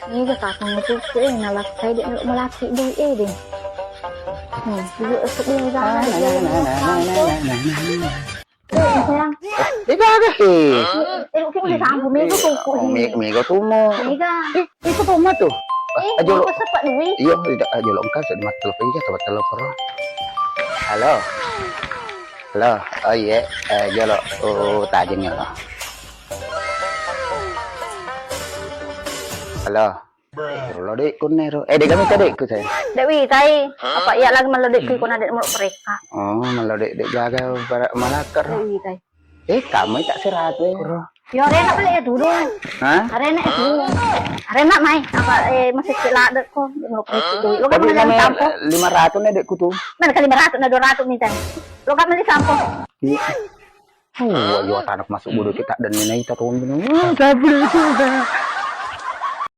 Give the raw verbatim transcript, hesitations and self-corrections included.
Ega kakang itu, eh, nalakkai dek, melaki dek, eh, dek. Hmm, dulu aku bilang jangan, dia yang melakkai. Eh, sayang. Eh, ega, ega. Eh. Eh, oke, udah sampo, mega tuku. Oh, me-, mega tumo. Mega. Eh, itu tumo tuh. Eh, aja lo. Mega sepak duit. Iya, tidak, aja lo engkau sedih mati telepon, iya, coba telepon. Halo. Halo. Oh, iya. Eh, jolo. Oh, tajeng ya lo. Halo. Lo dek kunero. Eh, dek kami tadi ku saya. Dek wi tai. Apa iya lagi melo dek ku kona dek melo mereka. Oh, melo dek, dek gaga para malakar. Dek wi tai. Eh, kamu tak seratus euro. Yo, arena beli ya dulu. Hah? Arena itu. Arena mai. Apa, eh, masih kecil ada kok. Dek melo mereka dulu. Lo kan mengenal kampung. Lima ratus nih dek kutu. Mana ke lima ratus, nah dua ratus minta. Lo kan beli sampo. Iya. Wah, yo tanak masuk bodoh kita dan nina ita tuh. Hmm, sabar itu.